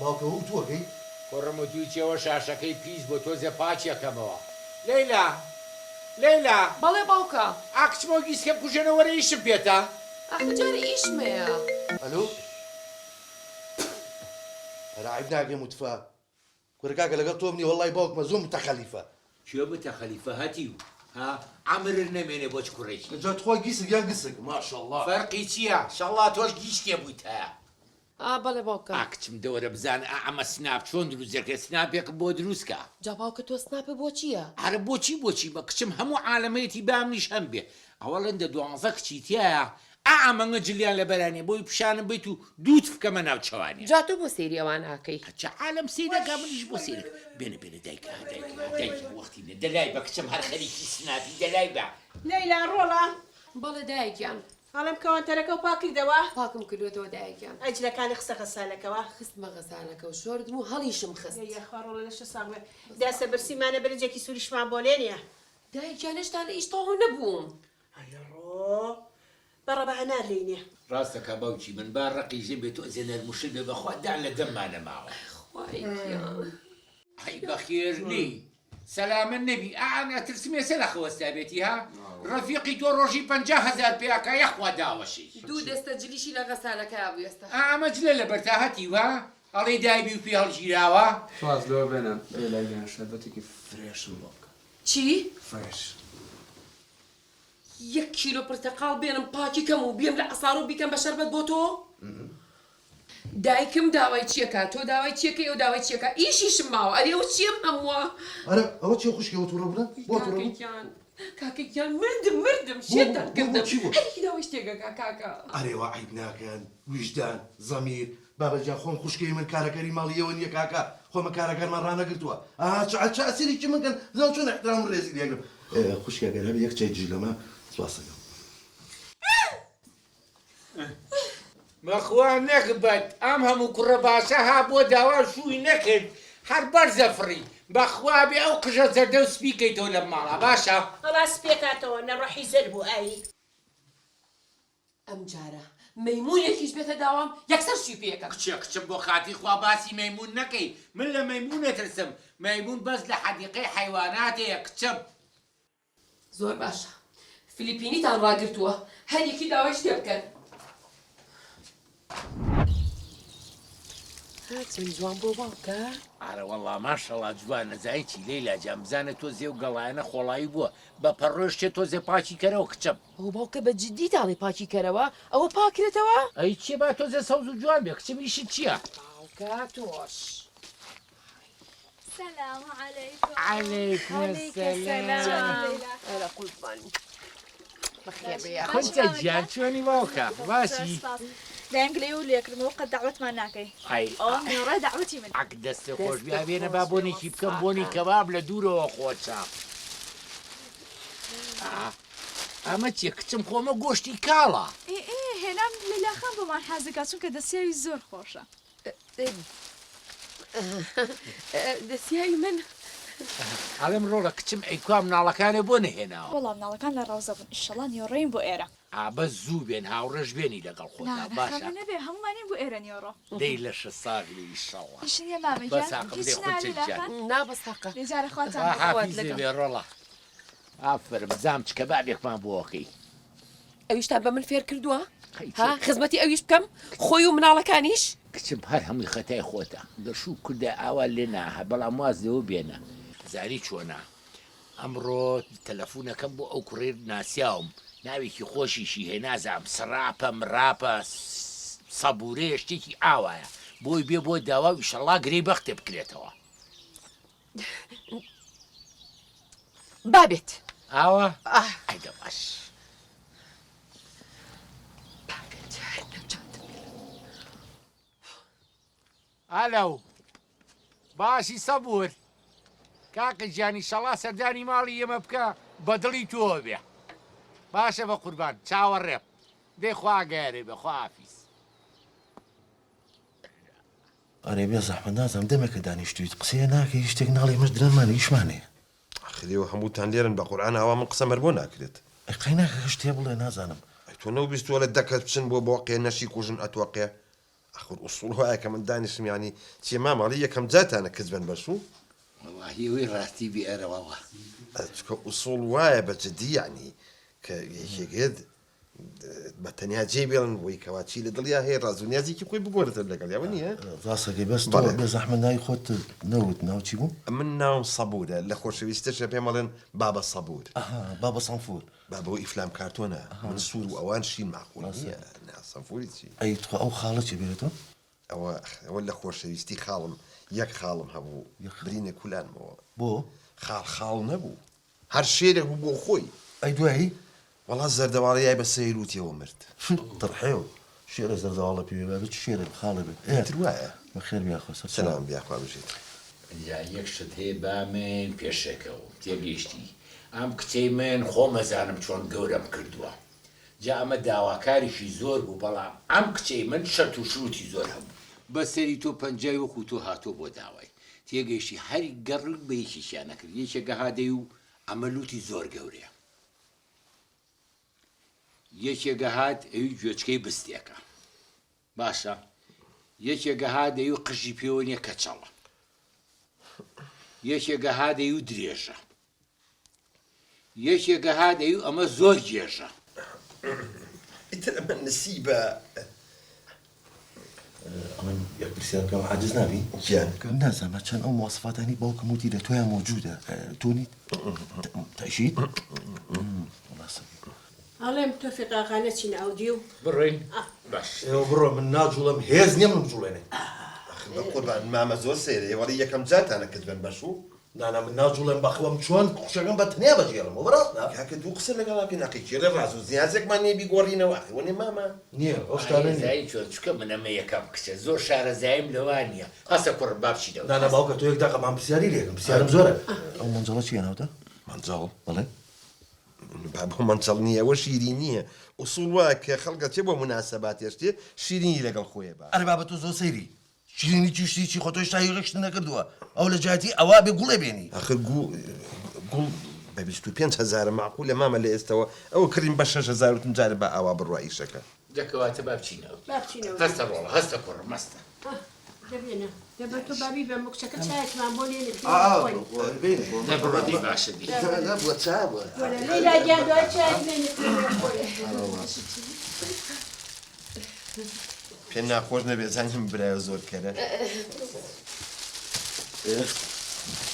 باوکە ئەوە ئوتووەکەی؟ کوڕم ئوتووی چیەوە شاشەکەی پیس بوو تۆزێ پاکی ئەکەمەوە. لەیلا! لەیلا! بەڵێ باوکە. ئا کچم ئەو گیسکە بکوژێنە وەرە ئیشم پێتە. ئاخر جارێ ئیشم هەیە. ئەلۆ؟ ئەرە عەیب ناکەی متفە. کورە کاکە لەگەڵ تۆم نیە وەڵای باوکمە زۆر متەخەلیفە. کێ متەخەلیفە هەتیو ها عەمرت نەمێنێ بۆ چ کوڕێکی. جا تخوا گیسک یان گسک ماشااللە. فەرقی چیە شەڵا تۆش گیسکێ بویتایە. ئا بەڵێ باوکە. ئا کچم دەوەرە بزانە ئا ئەمە سناپ چۆن دروست دەکرێت سناپێکم بۆ دروست کە. جا باوکە تۆ سناپت بۆ چیە؟ ئەرە بۆچی بۆچی بە کچم هەموو عالەمەیەتی با منیش هەم بێ ئەوەڵەن دە دوانزە کچی تیایە ئا ئەمەنگە جلیان لەبەرا نیە بۆی پیشانم بەیت و دووت بکەمە ناو چەوانیان. جا تۆ بۆ سەیری ئەوان ئاکەی. چ عالەم سەیرەکا منیش بۆ سەیرەکەم بێنە بێنە دایکە ها دایکە ها دایکە وەختی نیە دەلای بە کچم هەر خەریکی سناپی دەلای بە. لەیلا ڕۆڵە. بەڵێ دایە گیان. ئەڵێم کەوانتەرەکەو پاک کردەوە؟ پاکم کردوەتەوە دایە گیان. ئەی جلەکانی خستە غەسالەکەوە؟ خستمە غەسالەکە و شۆردم و هەڵیشم خست. ئەی یاخوا ڕۆڵە لەشت ساغ بێ. داسە برسیمانە برنجێکی سوریشمان بۆ لێ نیە. دایە گیان هێشتا لە ئیش تەواو نەبووم. ئەیەڕۆ بەڕە بە هەنار لێی نێ. ڕاست دەکا باوکی من با ڕەقی ژن بێ تۆزێ نەرم و شل بێ بەخوا دان لە دەمما نەماوە. خوایە گیان. ئەی بەخێر نێی سەلامەت نەبی ئا ئەم ئەترسم ئێسە لە خەوەستابێتی ها ڕەفیقی تۆ ڕۆژی 50 هەزار پێ ئەکا یەخوا داوەشێی. دوو دەستە جلیشی لە غەسالەکەیا بوو ئێستا. ئا ئەمە جلە لەبەرتا هەتیو ها ئەڵێی دایبی و پێ هەڵگیراوە. واز لەوە بێنە لەیلا گیان شەربەتێکی fresh م بۆ بکە. چی؟ fresh. یەک کیلۆ پرتەقاڵ بێنم پاکی کەم و بێم لە عەسارۆ بیکەم بە شەربەت بۆ تۆ؟ دایکم داوای چیەکا تۆ داوای چیەکەی ئەو داوای چیەکا ئیشیشم ماوە ئەرێ ئەوە چیەم هەمووە؟ ئەرە ئەوە چیە خوشکێ ئەوە توڕە بوونە بۆ توڕە کاکە بوون؟ گیان کاکە گیان مردم مردم بۆ شێتتان بۆ بۆ کردم چی بوو؟ هەریکی داوای شتێک ئەکا کاکە. ئەرێ وا عەیب ناکەن ویژدان زەمیر بابە گیان خۆم خوشکەی من کارەکەری ماڵی ئێوە نیە کاکە خۆ من کارەکانمان ڕانەگرتووە ئەها چ چ ئەسیرێکی من کەن بزانم چۆن ئیحترام و ڕێزی لێگرم خوشکە گەر هەبێ یەک چای دژلەمە سوپاستەکەم. بەخوا نەگبەت ئەم هەموو کوڕە باشە ها بۆ داوا شووی نەکرد هەر بەرزە فڕی بەخوا بێ ئەو قژە زەردە و سپی کەیتەوە لەم ماڵە باشە. وەڵا سپیەکاتەوە نە ڕۆحی زەرد بوو ئای. ئەمجارە مەیموونێکیش بێتە داوام یەکسەر شووی پێ ئەکەم. کچێ کچم بۆ خاتری خوا باسی مەیموون نەکەی من لە مەیموون ئەترسم مەیموون بەس لە حەدیقەی حەیوانات هەیە کچم. زۆر باشە فلیپینیتان ڕاگرتووە هەر یەکی داوای شتێ بکەن. ها چەند جوان بووە باوکە. ئارە وەڵا ماشەڵا جوانە زانی چی لەیلا جان بزانە تۆزێ و گەڵایانە خۆڵایی بووە بە پەڕۆ شتێ تۆزێ پاکی کەرەوە کچم. ئەوە باوکە بە جدی داڵێ پاکی کەرەوە ئەوە پاکرێتەوە؟ ئەی چیە با تۆزێ سەوز و جوان بێ کچم ئیشت چیە؟ باوکە تۆش. سلام علیکم. علیکم السلام. ئەرە قوربان بەخێر بێی یاخوا. خونچە گیان چۆنی باوکە باشی؟ دایم گلەیی و لێکردمەوە قەت دەعوەتمان ناکەی. ئەی ئەوە نێوڕێ دەعوەتی من. عەک دەستت خۆش بێ ئەبێنە با بۆنێکی بکەم بۆنی کەباب لە دوورەوە خۆشە. ئەمە چیە کچم خۆمە گۆشتی کاڵە. ئێ ئێ هێنام لەیلا خان بۆمان حازر کا چونکە دەسیاوی زۆر خۆشە. دەسیاوی من. ئەڵێم ڕۆڵە کچم ئەی کوا مناڵەکانێ بۆ نەهێناوە؟ وەڵا مناڵەکان لە ڕەوزە بوون ئیشەڵا نیۆڕۆین بۆ ئێرە. ئا بەس زوو بێن هاوڕێش بێنی لەگەڵ خۆتا نا نا باشە. خەمە نەبێ هەموومانین بۆ ئێرە نیۆڕۆ. دەی لەشت ساغ بێ ئیشەڵا. ئیش نیە مامە بەس گیان هەقم هیچ دەی نا خونچە لیلا گیان. خان. نا بەس هەقە. دەی جارە خواتان خوا لەگەڵ. خوات حافیزێ لەگەڵ. بێ ڕۆڵە. ئافەرم بزانم چ کەبابێکمان بۆ ئەکەی. ئەویشتان بە من فێر کردووە ها خزمەتی ئەویش بکەم خۆی و مناڵەکانیش. کچم هەر هەمووی خەتای خۆتە گەر شوو بکردای ئاوا لێ ناهات بەڵام واز لەوە بێنە. زانی چۆنە ئەمڕۆ تەلەفونەکەم بۆ ئەو کوڕەی ناسیاوم ناوێکی خۆشیشی هەیە نازانم سڕاپە مڕاپە سەبورەیە شتێکی ئاوایە بۆی بێ بۆ داوا و ئیشەڵا گرێی بەختێ بکرێتەوە. با بێت. ئاوا؟ ئەی دە باش. با بێت نەجاتم بێ. ئەلەو باشی سەبور کاکە گیان ئیشەڵا سەردانی ماڵی ئێمە بکە بە دڵی تۆوە بێ باشە بە قوربان چاوەڕێم دەی خوا ئاگایارێ بێ خواحافیز. ئەرێ بێ زەحمەت نازانم دەمێکە دانیشتویت قسەیە ناکەی هیچ شتێک ناڵێی ئێمەش درەنگمان ئیشمان هەیە. ئاخر ئێوە هەمووتان لێرەن بەقورعان ئاوا من قسەم هەر بۆ ناکرێت. ئەی قەیناکە شتێ بڵێ نازانم. ئەی تۆ نەوبیستوە لە دە کەس بچن بۆ بۆقێ نەشی کوژن ئەتۆقێ. ئاخر ئوسوڵ وایە کە من دانیشم یانی چیە مامە ئەڵێی یەکەم جارتانە کچ بەن بە شوو؟ وەڵاهی ئەوەی ڕاستی بێ ئەرەوەڵا. چونکە ئوسوڵ وایە بە جدی یانی کە یەکێک هێت بە تەنیا جێی بێڵن بۆی کەوا چی لە دڵیا هەیە ڕاز و نیازێکی خۆی بگۆرێتە لەگەڵیا وە نییە؟ ڕاستەکەی بەس تۆ بێ زەحمەت ناوی خۆت نەوت ناو چی بوو؟ من ناوم سەبوورە لە خۆشەویستیشە پێم ئەڵێن بابە سەبوور. ئەها بابە سەنفور. بابە ئەوە ئیفلام کارتۆنە من سوور و ئەوان شین مەعقول نییە نا سەنفوری چی؟ ئەی تخوا ئەو خاڵە چیە بێرێتەوە؟ ئەوە ئەوە لە خۆشەویستی خاڵم یەک خاڵم هەبوو برینە کولانمەوە. بۆ؟ خاڵ خاڵ نەبوو هەر شێرێک بوو بۆ خۆی. ئەی دوایی؟ وەڵا زەردەواڵە یای بە سەیر وتیەوە مرد. تڕحێو شێرە زەردەواڵە پێ بێ بابە چ شێرێک خاڵێ بێ ئێ ئیتر وایە. بەخێر بێ یاخوا سەرچاو. سەلام بێ یاخوا بژیت. ئینجا یەک شت هەیە با من پێشەکەوم تێگەیشتی ئەم کچەی من خۆم ئەزانم چۆن گەورەم کردووە جا ئەمە داواکاریشی زۆر بوو بەڵام ئەم کچەی من شەرت و شروتی زۆر هەبوو. بەسەری تۆ پەنجای وەکو تۆ هاتووە بۆ داوای تێگەیشتی هەر گەڕ بە یەکێکیان نەکرد یەکێکە هادەی و ئەمە لوتی زۆر گەورەیە یەکێکە هات ئەوی گوێچکەی بستێکە باشە یەکێکە ها دەیو قژی پێوە نیە کەچەڵە یەکێکە ها دەیو درێژە یەکێکە ها دەیو ئەمە زۆر گێژە. ئیتر ئەمە نسیبە. ئەمن یەک پرسیار بکەم عاجز نابی؟ گیان. نازانم چەند ئەو مواسفاتانەی باوکم وتی لە تۆیا مەوجودە تۆ نیت؟ تەئکید؟ وەڵا سەری. ئەڵێم تۆفیق ئاغا نەچینە ئەودیو؟ بڕۆین باش. ئێوە بڕۆن من ناجوڵێم هێز نیە من بجوڵێنێ. ئاخر بەقوربان مامە زۆر سەیرە ئێوە ئەڵێی یەکەم جارتانە کچ بەن بەشوو. نانا من ناجوڵێم بەخوا من چۆن خوشکەکەم بە تەنیا بەجێڵم ئەوە ڕاستە؟ کاکە دوو قسە لەگەڵا بکەین ئەقی کێرە ڕاز و زیازێکمان نیە بیگۆڕینەوە ئەخی وەنێ مامە. نیە ئەو شتانە نیە. زانی چۆن چونکە من ئەمە یەکەم کچە زۆر شارەزاییم لەوە نیە هەستە کوڕم با بچینەوە. نانا باوکە تۆ یەک دەقە من پرسیاری لێکەم پرسیارم زۆرە ئەو مەنجەڵە چیە ناوتە؟ مەنجەڵ؟ بەڵێ. بابە مەنجەڵ نیە ئەوە شیرینیە ئوسوڵ وایە کە خەڵک ئەچێ بۆ موناسەباتێ شتێ شیرینی لەگەڵ خۆیە با. ئەرێ بابە تۆ زۆر سەیری شیرینی چی شتی چی خۆ تۆ هێشتا هیچ نەکردووە ئەو لە جیاتی ئەوە ئەبێ گوڵێ بێنی. ئاخر گوڵ گوڵ بە 25 هەزارە مەعقولە مامە لە ئێستەوە ئەوە کڕیم بە 6000 وتم جارێ با ئاوا بڕوا ئیشەکە. دە کەواتە با بچینەوە. با بچینەوە. هەستە ڕۆڵە هەستە کوڕم هەستە. دە بێنە دە بە تۆ با بیبەم بۆ کچەکە چایەکمان بۆ لێنێ پێ بخۆین. دە بڕۆ دەی باشە دەی. نا بووە چا بووە. وەرە لەیلا گیان دوای چایەک لێنێ پێ بخۆین. پێ ناخۆش نەبێ زانیم برایە زۆر کەرە.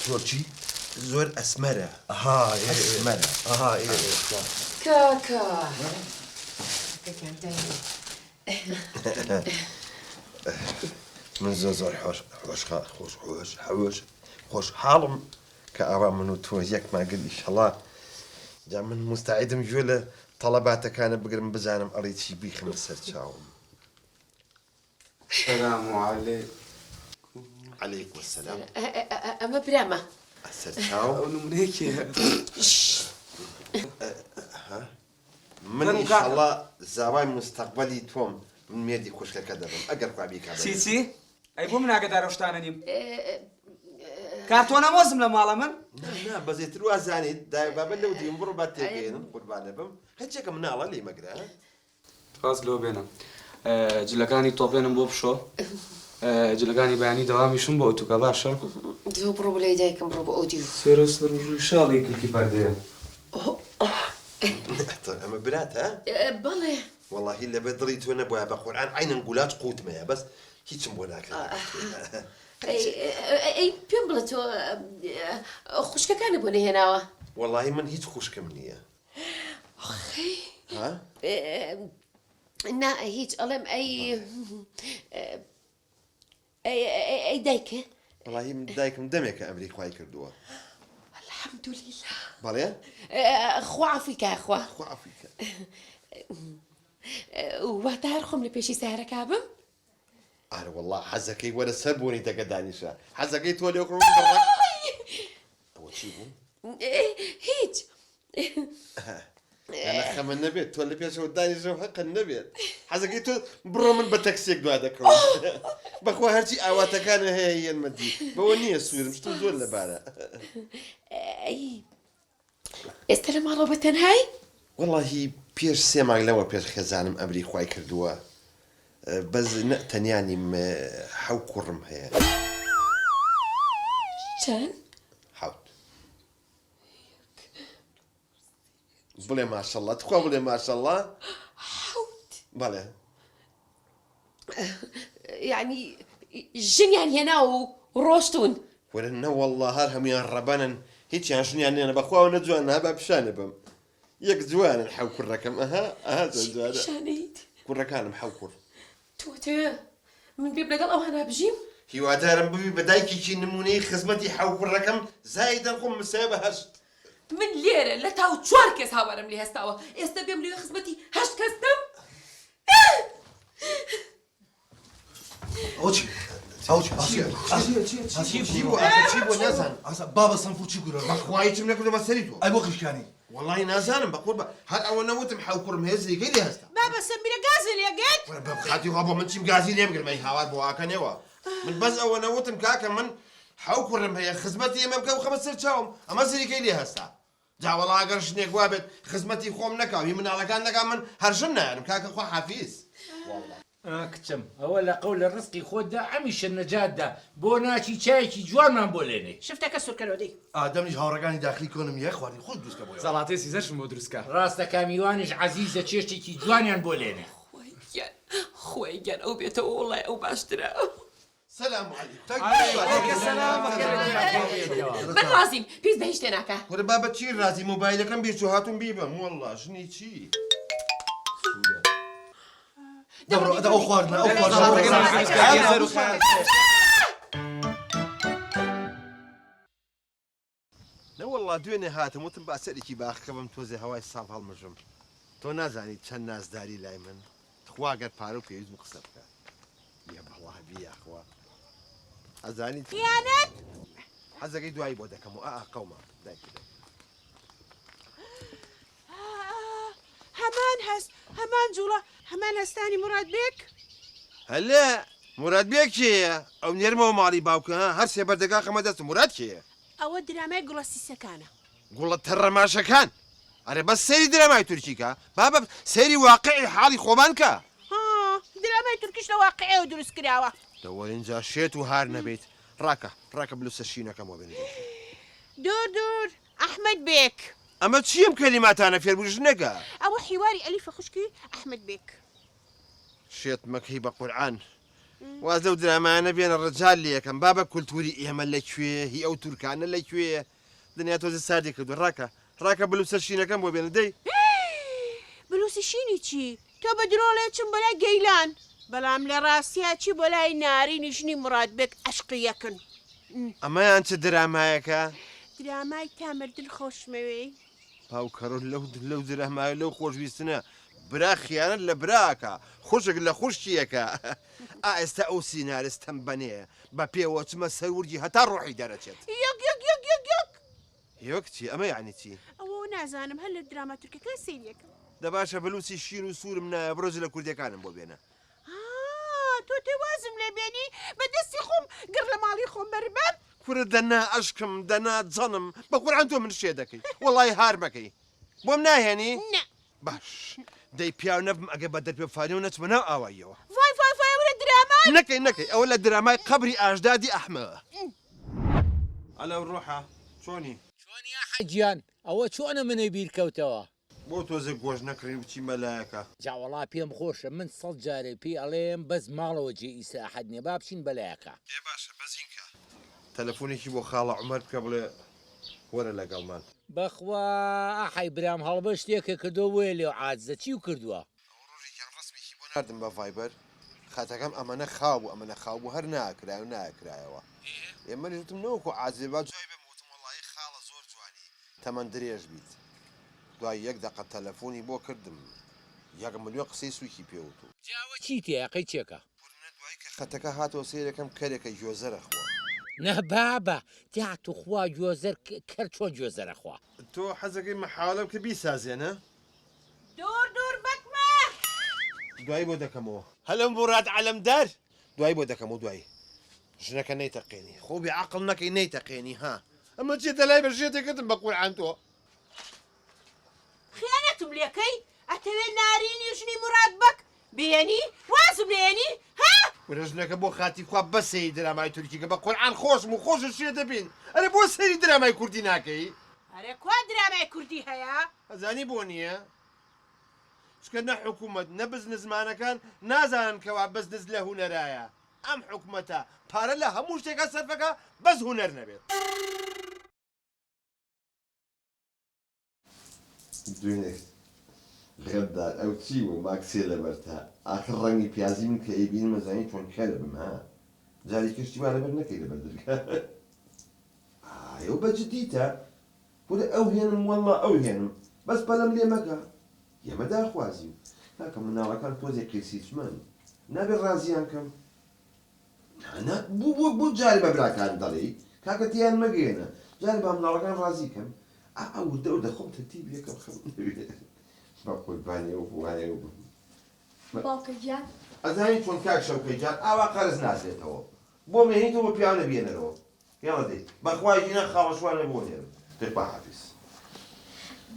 زۆر چی؟ زۆر ئەسمەرە. ئەها ئەسمەرە. ئەها کاکە من زۆر زۆر حۆش حۆش خۆش حۆش حۆش خۆشحاڵم کە ئاوا من و تۆ یەکمان گرت ئیشەڵا جا من موستەعیدم گوێ لە تەڵەباتەکانت بگرم بزانم ئەڵێی چی بیخەمە سەر چاوم. سلام علیکم. علیکم السلام. ئەمە برامە. سەر چاو. ئەو نمونەیە کێیە؟ من ئیشەڵا زاوای موستەقبەلی تۆم من مێردی خوشکەکە دەبم ئەگەر خوا بیکا بە چی چی؟ ئەی بۆ من ئاگەدار ئەو شتانە نیم؟ کارتۆنە مۆزم لە ماڵە من؟ نا نا بەزێتر وا زانیت دایە بابە لەو دیم بڕۆ با تێگەیەنم قوربانە بم هەرچێکە مناڵە لێی مەگرە. واز لەوە بێنە جلەکانی تۆپێنم بۆ بشۆ جلەکانی بەیانی دەوامیشم بۆ ئەتوکە باشە؟ تۆ بڕۆ بۆ لای دایکم بڕۆ بۆ ئەو دیو. سەرە سەر و ڕووی شاڵی کلکی پەردەیە. ئەمە براتە؟ بەڵێ. وەڵاهی لەبەر دڵی تۆ نەبوایە بە قورئان عەینەن گولاج قوتمەیە بەس هیچم بۆ ناکرا. ئەی پێم بڵێ تۆ خوشکەکانت بۆ نەهێناوە؟ وەڵاهی من هیچ خوشکم نییە. ئۆخی ها؟ نا هیچ ئەڵێم ئەی ئەی دایکە؟ وەڵاهی من دایکم دەمێکە ئەمری خوای کردووە. الحمدللە. بەڵێ؟ خوا عەفوی کا خوا. خوا عەفوی کا. واتە هەر خۆم لە پێشی سەیارەکە بم؟ ئارە وەڵا حەزەکەی وەرە سەر بۆنیتەکە دانیشە حەزەکەی تۆ لێ ڕوون بڕە ئەوە چی بوو؟ هیچ لە خەمە نەبێت تۆ لە پێشەوە دانیشە و هەقە نەبێت حەزەکەی تۆ بڕۆ من بە تەکسێک دوا دەکەوم بەخوا هەرچی ئاواتەکانە هەیە یەنمەدی بەوە نییە سوورم شتم زۆر لەبارە ئێستا لە ماڵەوە بە تەنهای؟ وەڵاهی پێش سێ مانگ لەوە پێش خێزانم ئەمری خوای کردووە. بەس نە تەنیا نیم حەو کوڕم هەیە. چەند؟ حەوت. بڵێ ماشەڵڵا تخوا بڵێ ماشەڵڵا. حەوت؟ بەڵێ. یەعنی ژنیان هێناوە و ڕۆشتوون؟ وەرە نەوەڵڵا هەر هەموویان ڕەبەنن هیچیان ژنیان نێنە بەخواوە نە جوانن ها با پیشانێ بەم. یەک جوانن حەو کوڕەکەم ئەها ئەها چەند چی جوانە پیشانەیت؟ کوڕەکانم حەو کوڕ. تۆ تێ من بێم لەگەڵ ئەوانە بژیم؟ هیوادارم ببی بە دایکێکی نمونەیی خزمەتی حەو کوڕەکەم زایدەن خۆم مسایە بە هەشت. من لێرە لە تاو چوار کەس هاوارم لێ هەستاوە ئێستە بێم لەوێ خزمەتی هەشت کەس بکەم؟ ئەوە چی؟ ئەوە چی؟ ئاسیا ئاسیا چی چی بوو ئاخر چی بوو نازانم. ئاسا بابە سەنفور چی گورە؟ بەخوا هیچم نەکردووە بە سەری تۆ. ئەی بۆ قیشکانی؟ وەڵاهی نازانم بەقوربان هەر ئەوە نەوتم حەو کوڕم هەیە زریکەی لێ هەستا. بابە سەمیرە گازی لێ گرت. وەرە بە خاتی خوا بۆ من چیم گازی لێ بگرم ئەی هاوار بۆ ئاکەنێوە من بەس ئەوە نەوتم کاکە من حەو کوڕم هەیە خزمەتی ئێمە بکە و خەمە سەر چاوم ئەمە زریکەی لێ هەستا جا وەڵا ئەگەر ژنێک وابێت خزمەتی خۆم نەکا و هی مناڵەکان نەکا من هەر ژن نایەنم کاکە خوا حافیز وەڵا. ئا کچم ئەوە لە قەولە ڕزقی خۆت دا ئەمیشە نەجات دا بۆ ناچی چایەکی جوانمان بۆ لێنێی. شفتەکە سورکەرەوە دەی. ئادەمیش هاوڕێکانی داخلی کۆنم یە خواردنی خۆش دروست کە بۆیەوە. زەڵاتەی سیزەرشم بۆ دروست کە. ڕاستە کا میوانیش عەزیزە چێشتێکی جوانیان بۆ لێنێ. خوای گیان خوای گیان ئەو بێتەوە وەڵای ئەو باشترە. سلام علیکم. علیک سلام من ڕازیم پێویست بە هیچ شتێ ناکا. کورە بابە چی ڕازی مۆبایلەکەم بیر چوو هاتووم بیبەم وەڵا ژنی چی. دەبڕۆ ئەدە ئەو خواردنە ئەو خواردنە. نەوەڵڵا دوێنێ هاتم وتم با سەرێکی باخەکە بەم تۆزێ هەوای ساف هەڵمژم تۆ نازانی چەند نازداری لای من تخوا گەر پارە و پێویست بوو قسە بکە یە بەڵا بی یاخوا ئەزانی خیانەت حەزەکەی دوایی بۆ دەکەم و ئا قەومە دایکی دایک هەمان هەست هەمان جوڵە هەمان هەستانی موراد بێک. هەلە موراد بێک کێیە؟ ئەو نێرمەوە ماڵی باوکە ها هەر سێ بەردەکا خەمە دەستم موراد کێیە؟ ئەوە درامای گوڵە سیسەکانە. گوڵە تەڕەماشەکان ئەرێ بەس سەیری درامای تورکی کە بابە سەیری واقعی حاڵی خۆمان کە. ها درامای تورکیش لە واقعەوە دروست کراوە. دە وەرینجا شێت و هار نەبیت ڕاکە ڕاکە بلوسە شینەکەم وە بێنە دەرێ. دوور دوور ئەحمەد بێک. ئەمە چیە ئەم کەلیماتانە فێر بووی ژنەکە. ئەوە حیواری ئەلیفە خوشکی ئەحمەد بێک. شێت مەکەی بە قورعان. واز لەو درامایانە بێنە ڕجال لێکەم بابە کولتوری ئێمە لەکوێ هی ئەو تورکانە لەکوێ دنیا تۆزێ ساردی کردوە ڕاکە ڕاکە بلوسە شینەکەم بۆ بێنە دەی. بلوسی شینی چی؟ تۆ بە درۆ ڵێ چم بۆ لای گەیلان بەڵام لە ڕاستیا چی بۆ لای نارینی ژنی موراد بێگ عەشقی یەکن. ئەمەیان چ درامایەکە؟ درامای تا مردن خۆشمەوێی. باوکەڕۆ لەو لەو درامایە لەو خۆشویستنە برا خیانەت لە برا ئەکا خوشک لە خوشکی ئەکا ئا ئێستا ئەو سینارستەم بەنێ بە پێوە چمە سەر ورگی هەتا ڕۆحی دەرەچێت. یەک یەک یەک یەک یەک. یەک چی ئەمە یەعنی چی؟ ئەوە نازانم هەر لە دراما تورکەکان سەیری ئەکەم. دە باشە بلوسی شین و سوورم نایە بڕۆ جلە کوردیەکانم بۆ بێنە. ها تۆ تێ وازم لێ بێنی بە دەستی خۆم گڕ لە ماڵی خۆم بەربەم. کورە دەنا ئەشکم دەنا جەنم بە قورعان تۆ من شێ دەکەی وەڵای هار مەکەی بۆم ناهێنی؟ نا. باش دەی پیاو نەبم ئەگەر بە دەرپێ فانیەوە نەچمە ناو ئاواییەوە. ڤای ڤای ڤای ئەوە لە درامای. نەکەی نەکەی ئەوە لە درامای قەبری ئاژدادی ئەحمە. ئەلەو ڕۆحە چۆنی؟ چۆنی ئەحە گیان ئەوە چۆنە منێ بیر کەوتەوە. بۆ تۆزێک گۆشت نەکڕین بچین بە لایەکا. جا وەڵا پێم خۆشە من سەد جارێ پێی ئەڵێم بەس ماڵەوە جێ ئیسراحەت نیە با بچین بەلایەکا. ئێ باشە بەزینکە تەلەفونێکی بۆ خاڵە عومەر بکە بڵێ وەرە لەگەڵمان. بەخوا ئەحەی برام هەڵبەت شتێکە کردوە بۆیە لێو عاجزە چیو کردوە؟ ئەوە ڕۆژێکیان ڕەسمێکی بۆ ناردم بە ڤایبەر خەتەکەم ئەمەنە خاو بوو ئەمەنە خاو بوو هەر ناکرای و ناکرایەوە ئێ منیش وتم نەوەکو عاجزێ با جوابی بەم وتم وەڵایی خاڵە زۆر جوانی تەمەن درێژ بیت دوای یەک دەقە تەلەفۆنی بۆ کردم یەک ملیۆن قسەی سوکی پێ وتوم. جا ئەوە چی تێیە قەی چێکە؟ بورنە دوای کە خەتەکە هاتەوە سەیرەکەم کەرێکە گۆزەرە خوا. نا بابە جا توخوا گۆزەر کەر چۆن گۆزەرە خوا. تۆ حەزەکەی مەحاولە بکە بیسازێنە. دوور دوور بەکمە. دوایی بۆ دەکەمەوە. هەلە موراد عەلەمدار دوایی بۆ دەکەمەوە دوایی ژنەکە نەیتەقێنی خۆ بێ عەقڵ نەکەی نەیتەقێنی ها ئەمە چیە دەلای بە ژێتێکردم بە قورعان تۆ. خیانەتم لێکەی ئەتەوێ نارینی ژنی موراد بەک. بێنی؟ وازم لێنی؟ ها؟ وەرە ژنەکە بۆ خاتری خوا بەس سەیری درامای تورکی کە بە قورعان خۆشم و خۆشت شێت دەبین ئەرێ بۆ سەیری درامای کوردی ناکەی؟ ئەرێ کوا درامای کوردی هەیە؟ ئەزانی بۆ نییە؟ چونکە نە حکومەت نە بزنسمانەکان نازانن کەوا بزنس لە هونەرایە ئەم حکومەتە پارە لە هەموو شتێکا سەرفەکا بەس هونەر نەبێت. دوێنێ غەدار ئەو چی بوو ماکسێ لەبەرتە ئاخر ڕەنگی پیازی من کە ئەیبینم ئەزانی چۆن کەربم ها جاری کە شتی وا لەبەر نەکەی لەبەر درگا ئای ئەو بە جدیتە کورە ئەو هێنم وەڵا ئەو هێنم بەس پەلەم لێ مەکە ئێمە داخوازیم کاکە مناڵەکان تۆزێ قیرسیچمن نابێ ڕازیان کەم نا بۆ بۆ بۆ جارێ بە براکانت دەڵێی کاکە تێیان مەگەیەنە جارێ با مناڵەکان ڕازی کەم ئا ئا وردە وردە خۆم تەرتیب یەکەم خەم نەبێ بە قوربانی ئەو وایە و باوکە گیان. ئەزانی چۆن کاک شەوکەی جان ئاوا قەرز نادرێتەوە بۆم ئەهێنیتەوە بۆ پیاوانە بیەنەرەوە یاڵا دەی بەخوا ژینا خاڵە شوانە بۆ نێرم دەی خواحافیز.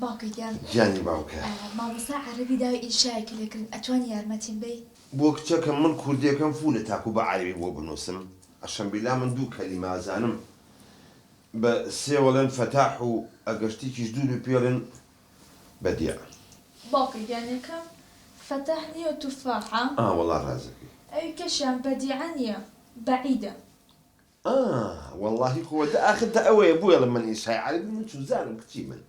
باوکە گیان. گیانی باوکە. مامۆستا عەرەبی داوای ئینشایەکی لێ کردم ئەتوانی یارمەتیم بەی؟ بۆ کچەکەم من کوردیەکەم فولە تاکو بە عەرەبی بۆ بنوسم ئەشەمبیلا من دوو کەلیمە ئەزانم بە سێوەڵێن فەتاح و ئەگەر شتیکیش دوور بی پێڵێن بەدیع. باوکە گیان یەکەم فەتاح نیە و توفاحە. ئا وەڵا ڕازەکەی. ئەوی کەشیان بەدیعە نیە بەعیدە. ئا وەڵاهی خۆ دە ئاخر دە ئەوەیە بۆیەڵێم من ئینشای عەرەبی من چوزانم کچی من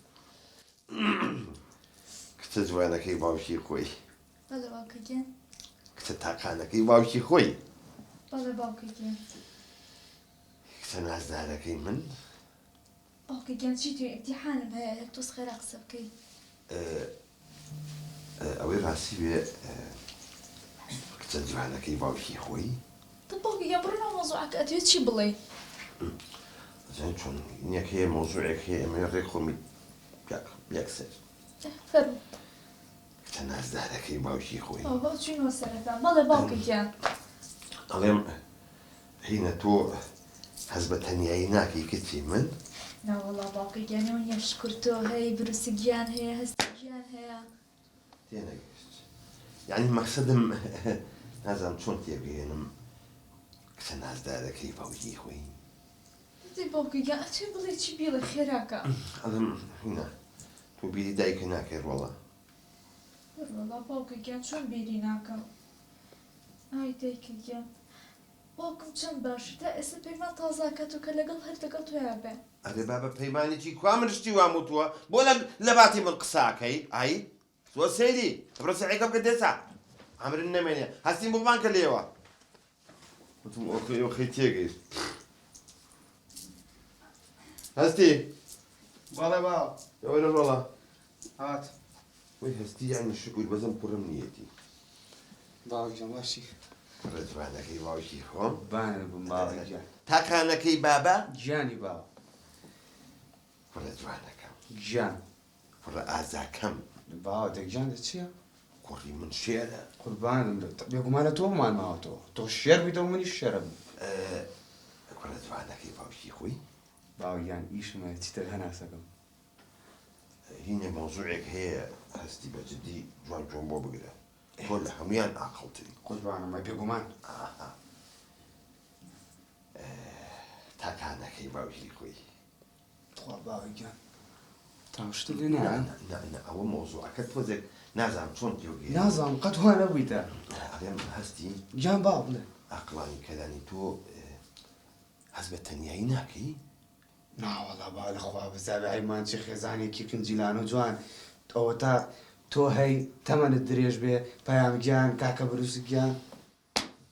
کچە جوانەکەی باوکی خۆی. بەڵێ باوکە گیان. کچە تاقانەکەی باوکی خۆی. بەڵێ باوکە گیان. کچە نازدارەکەی من. باوکە گیان چی توی ئیمتیحانم هەیە یەک تۆز خێرا قسە بکەی. ئەوەی ڕاستی بێ کچە جوانەکەی باوکی خۆی. دە باوکە گیان بڕۆ ناو مەوزوعەکە ئەتەوێ چی بڵێی؟ ئەزانی چۆن نیەک هەیە مەوزوعێک هەیە ئەمەوێ ڕێک خۆمی یەکسەر. فەرموو. کچە نازدارەکەی باوکی خۆی. بابا چوینەوە سەرەتا. بەڵێ باوکە گیان. ئەڵێم هینە تۆ هەست بە تەنیایی ناکەی کچی من؟ ناوەڵا باوکە گیان ئەوە نیە شوکر تۆ هەی بروسک گیان هەیە هەستی گیان هەیە. تێنەگەیشت یانی مەخسەدم نازانم چۆن تێبگەیەنم کچە نازدارەکەی باوکی خۆی. دەی باوکە گیان ئەتوێ بڵێی چی بیڵێ خێراکە. ئەڵێم هینا تۆ بیری دایکە ناکەی ڕۆڵە. وەڵا باوکە گیان چۆن بیری ناکەم ئای دایکە گیان باوکم چەند باشە تا ئێستا پەیمان تازە ئەکاتەوە کە لەگەڵ هەر لەگەڵ تۆیا بێ. ئەرێ بابە پەیمانی چی کوا من شتی وام وتووە بۆ لە لەباتی من قسە ئەکەی ئای زۆر سەیری بڕۆ سەعیکە بکە دێسا عەمرن نەمێنێ هەستیم بۆ بانکە لێوە وتم ئۆخەی ئۆخەی تێگەیشت هەستی بەڵێ باوە ئەوەرە ڕۆڵە هات. وەی هەستی یانی شوکور بەزم کوڕم نیەتی. باوە گیان باشی. کوڕە جوانەکەی باوکی خۆم. بانە بم باوە گیان. تاقانەکەی بابە. گیانی باوە. کوڕە جوانەکەم. گیان. کوڕە ئازاکەم. باوە دە گیان دە چیە؟ کوڕی من شێرە. قوربانم بێت بێگومان لە تۆ بمان ماوەتەوە تۆ شێر بیتەوە منیش شێرە بم. کوڕە جوانەکەی باوکی خۆی. باوە گیان ئیشم هەیە چیتر هەناسەکەم. هینێ مەوزوعێک هەیە هەستی بە جدی جوان گوێم بۆ بگرە تۆ لە هەموویان ئاقڵتری. قوربانم ئەی بێگومان. ئاها تاکانەکەی باوکی خۆی. تخوا باوە گیان تام شتت لێ نایە؟ نا نا نا ئەوە مەوزوعەکە تۆزێک نازانم چۆن تێوگەیەنم. نازانم قەت وا نەبوویتە. ئەڵێم هەستی. گیان باوە بڵێ. ئاقڵانی کەلانی تۆ هەست بە تەنیایی ناکەی؟ ناوەڵا با لە خوا بزابێ عەیبمان چی خێزانێکی قنجیلانە و جوان ئەوەتا تۆ هەی تەمەنت درێژ بێ پەیام گیان کاکە بروسک گیان.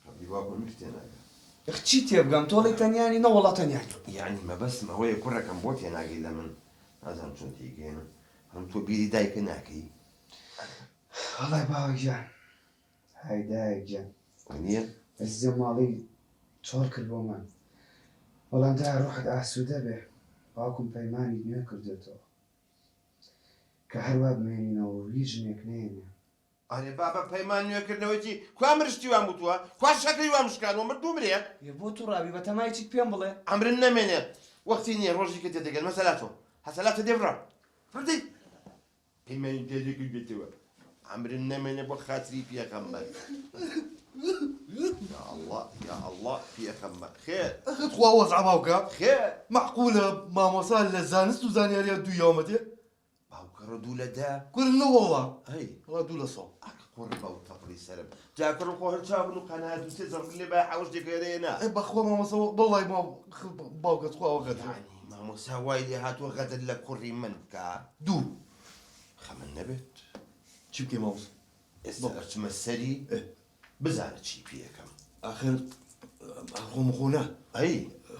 قەبری باوکم منیش تێناگەم. ئەخ چی تێبگەم تۆ ئەڵێی تەنیا نی نەوەڵا تەنیا نیم. یەعنی مەبەستم ئەوەیە کوڕەکەم بۆ تێناگەی لە من نازانم چۆن تێیگەیەنم ئەڵێم تۆ بیری دایکە ناکەی؟ وەڵای باوە گیان های دایە گیان. وەنیە؟ ئەزیزم ماڵی چۆڵ کرد بۆمان بەڵام دایە ڕۆحت ئاسوودە بێ باوکم پەیمانی نوێ کردۆتەوە کە هەروا بمێنینەوە و هیچ ژنێک نەیەنێ. ئەرێ بابە پەیمان نوێ کردنەوەی چی کوا مرشتی وام وتووە کوا شەکری وام شکانوە مردوو مرێ. ئێ بۆ توڕابی بەتەمای چیت پێم بڵێ. عەمرن نەمێنێ وەختی نیە ڕۆژی کە تێدەگەن مەسەلاتۆ هەسەلاتە دێ بڕە بڕ دەی پەیمانی تێدەکردێتەوە. عەمرم نەمێنێ بۆ خاتری پێغەمبەر. یا اللە یا اللە پێغەمبەر خێر. ئەخە تخوا وەزعە باوکە. خێر. مەعقولە مامۆستا لە زانست و زانیاریا دوو یاومەتێ؟ باوکە ڕۆ دوو لە دە. کورە نەوەڵا. ئەی. وەڵا دوو لە سەد. ئەک قوڕ بەو تەپڵی سەرم. جا کوڕم خۆ هەر چاو بن و قەناعەت و سێ زەڕ لێ بایە حەوش دێکەرێ نا. ئەی بەخوا مامۆستا وەڵای باوکە تخوا ئەوە غەدرە. یەعنی مامۆستا وای لێ هاتووە غەدر لە کوڕی من بکا؟ دوو. خەمت نەبێت. چی بکەی مامۆستا؟ ئێستا ئەچمە سەری بزانە چی پێ ئەکەم. ئاخر خۆم خۆ نا. ئەی.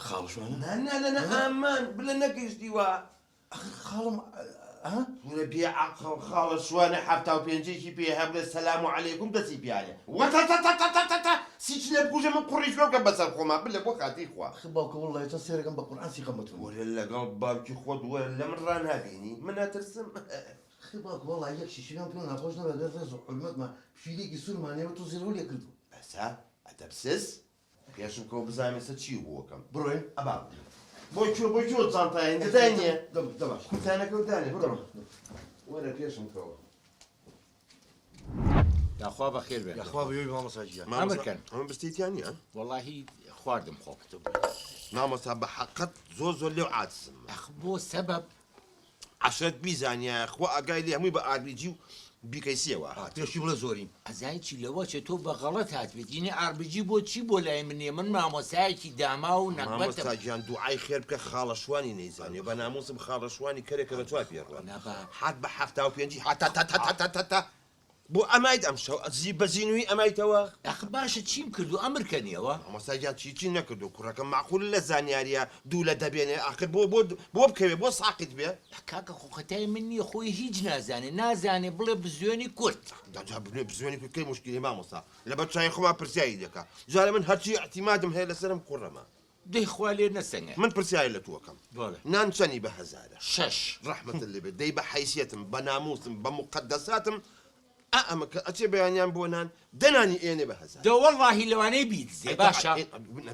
خاڵە شوانە؟ نا نا نا نا ئامان بلە نەگەیشتی وا. ئەخر خاڵم ها؟ کورە بێ عەقڵ خاڵە شوانە 75ێکی پێ هەیە بڵێ سەلام و عەلەیکوم دەستی پیانێ وەتەتەتەتەتەتە سیچنە بکوژە من قوڕی شوێ بکەم بەسەر خۆما بلە بۆ خاتری خوا. ئەخر باوکە وەڵڵاهی چەند سەیرەکەم بە قورعان سیقەم بە تۆ نیە. وەرە لەگەڵ باوکی خۆت وەرە لەمن ڕانابینی من ئەترسم. ئەخر باوکە وەڵڵاهی یەک شیشەکەم پێ ناخۆش نەبێ گەر ڕێز و حورمەتمان پشیلەیەکی سوورمان هەیە تۆ زیڕەو لێ کردووە. بەسە ئەدەبسز پێشم کەوە بزانم ئێستا چی بۆکەم. بڕۆین؟ ئەبا بۆ کوێ بۆ کوێ جانتای هێندە دانیە؟ دە دە باش. کورتانەکەو دانێ بڕۆ. وەرە پێشم کەوە. یاخوا بەخێر بێن. یاخوا بەیۆی مامۆستا گیان. ئەمر کەن. ئەمە بستەی تیا نییە؟ وەڵاهی خواردم خۆم. مامۆستا بە حەقت زۆر زۆر لێو عاجزم. ئەخ بۆ سەبەب؟ عەشرەت بیزانیایە خوا ئاگای لێ هەمووی بە ئاربیجی و بیکەیسیەوە هات. پێشی بڵێ زۆرین. ئەزانی چی لەوە چێ تۆ بە غەڵەت هاتبێت یینی ئاربیجی بۆ چی بۆ لای من نیە من مامۆستایەکی داماو و نەگبەتم. مامۆستا گیان دوعای خێر بکە خاڵە شوانی نەیزانیوە بە ناموسم خاڵە شوانی کەرێکە بە چوار پێ ڕوات هات بە 75ی هاتاتاتاتاتاتا بۆ ئەمایت ئەمشەو زی بە زینووی ئەمایتەوە؟ ئەخ باشە چیم کردوو ئەمر کەنیەوە؟ مامۆستا گیان چی چی نەکردوو کوڕەکەم مەعقولە لە زانیاریە دوو لە دە بێنێ ئاخر بۆ بۆ بۆ بکەوێ بۆ ساقیت بێ؟ کاکە خۆ خەتای من نیە خۆی هیچ نازانێ نازانێ بڵێ بزوێنی کورت. جا بزوێنی کورت کەی موشکیلەی مامۆستا لەبەر چاوی خۆما پرسیاری دەکا جارێ من هەرچی ئیعتیمادم هەیە لەسەرم کوڕەمە. دەی خوا لێ نەسەنگێ. من پرسیاری لە تووەکەم بەڵێ. نان چەنی بە هەزارە؟ شەش. ڕەحمەتت لێ بێ دەی بە حەیسیەتم بە ناموسم بە موقەدەساتم ئا ئەمە کە ئەچێ بەیانیان بۆ نان دە نانی ئێنێ بە هەزار. دە وەڵاهی لەوانەیە بیدزێ باشە.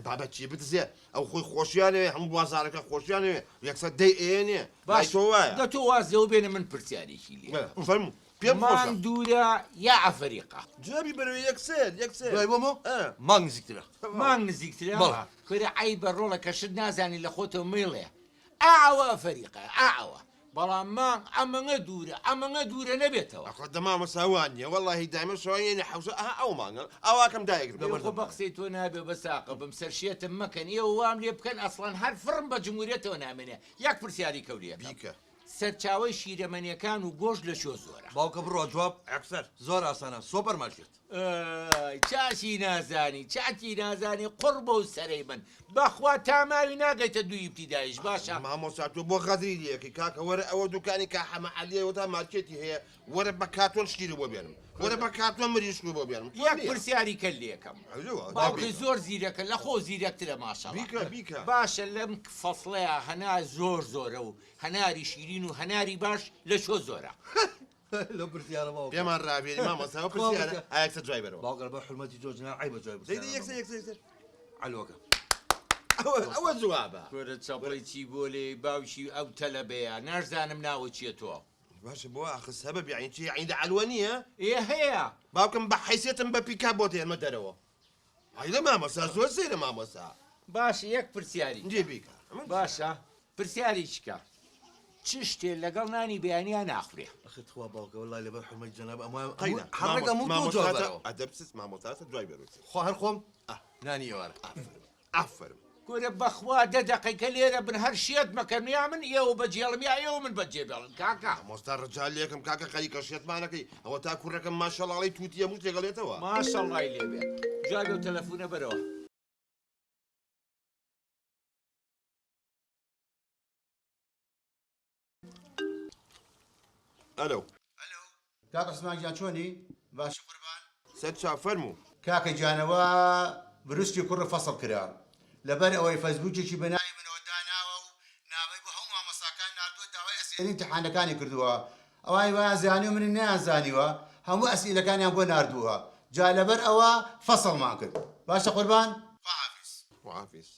بابە چی بدزێ ئەو خۆی خۆشیانەوێ هەموو بازاڕەکە خۆشیانەوێ یەکسەر دەی ئێنێ لای باش تۆ وایە. دە تۆ واز لەوە بێنە من پرسیارێکی لێ بکەم. فەرموو پێم خۆشە. مانگ دوورە یا ئەفەریقا؟ جوابی بەرەوە یەکسەر یەکسەر. دوای بۆمەوە ئا. مانگ نزیکترە. مانگ نزیکترە؟ بەڵێ. کورە عەیبە ڕۆڵە کە شت نازانی لە خۆتەوە مەیڵێ ئا ئەوە ئەفەریقایە ئا ئەوە بەڵام مانگ ئەمەنگە دوورە ئەمەنگە دوورە نەبێتەوە. ئەخۆ دە مامۆستا وا نیە وەڵاهی دایمە شەوان یەنێ حەوشە ئەها ئەو مانگە ئاواکەم دایەگرم ئێ خۆ بە قسەی تۆ نابێ بەس ئاقڵ بم سەرشێتم مەکەن ئێوە وام لێ بکەن ئەسڵەن هەر فڕم بە جموریەتەوە نامێنێ یەک پرسیاری کەوری ئەکەم بیکە. سەرچاوەی شیرەمەنیەکان و گۆشت لە کوێ زۆرە؟ باوکە بڕوا جواب یەکسەر. زۆر ئاسانە سۆپەر مارکێت. ئای چاکی نازانی چاکی نازانی قوڕ بەو سەرەی من بەخوا تا ماوی ناگەیتە دووی ئیبتیدایش باشە. مامۆستا تۆ بۆ غەدری لێکەی کاکە وەرە ئەوە دوکانی کا حەمە عەلیە وەتا مارکێتی هەیە وەرە بە کارتۆن شیری بۆ بێنم وەرە بە کارتۆن مریشکی بۆ بێنم یەک پرسیاری کەل لێکەم باوکی زۆر زیرەکە لە خۆ زیرەکترە ماشەڵا بیکە بیکە باشە لەم فەسڵەیە هەنار زۆر زۆرە و هەناری شیرین و هەناری باش لە چۆ زۆرە؟ لەو پرسیارە باوکە. پێمان ڕابێری مامۆستا ئەو پرسیارە ئا یەکسەر جوای بەرەوە. باوکە لەبەر حورمەتی تۆ جناب عەیبە جوای دەی پرسیارە دەی یەکسەر یەکسەر یەکسەر. عەلوەکە. ئەوە ئەوە جوابە. کورە چەپڵەی چی بۆ لێی باوکی ئەو تەلەبەیە ناشزانم ناوت چیە تۆ. باشە بۆ ئاخر سەبەب یەعنی چی یەعنی لە عەلوە نییە؟ ئێ هەیە. باوکم بە حەیسیەتم بە پیکاب بۆت هێنمە دەرەوە. ئەی لە مامۆستا زۆر سەیرە مامۆستا. باشە یەک پرسیاری جێ بیکە. باشە پرسیاری چکە چ شتێ لەگەڵ نانی بەیانیا ناخورێ؟ ئەخر تخوا باوکە وەڵای لەبەر حورمەتی جەناب ئەم وایە قەینا حەڕەک ئەموو تۆ جواب بەرەوە. ئەدەب سس مامۆستا دوای بەرەوە. خوا هەر خۆم نانی ئێوارە. ئافەرم ئافەرم. کورە بەخوا دە دەقیقە لێرە بن هەر شێت مەکەن یا من ئێوە بەجێڵم یا ئێوە من بەجێبێڵن کاکە. مامۆستا ڕجا لێکم کاکە خەریکە شێتمانەکەی ئەوە تا کوڕەکەم ماشەڵاڵی تووتیە هەموو شتێک ئەڵێتەوە. ماشەڵای لێبێ جوابی ئەو تەلەفونە بەرەوە. ئەلۆ. ئەلۆ کاک عوسمان گیان چۆنی باشی قوربان. سەر چاو فەرموو. کاکە گیان ئەوە بروسکی کوڕ فەسڵ کرا لەبەر ئەوەی فەسبوکێکی بە ناوی منەوە داناوە و نامەی بۆ هەموو مامۆستاکان ناردووە داوای ئەسئیلەی ئیمتیحانەکانی کردووە ئەوانی وایان زانیوە منی نەیان زانیوە هەموو ئەسئیلەکانیان بۆ ناردووە جا لەبەر ئەوە فەسڵمان کرد باشە قوربان خواحافیز. خواحافیز.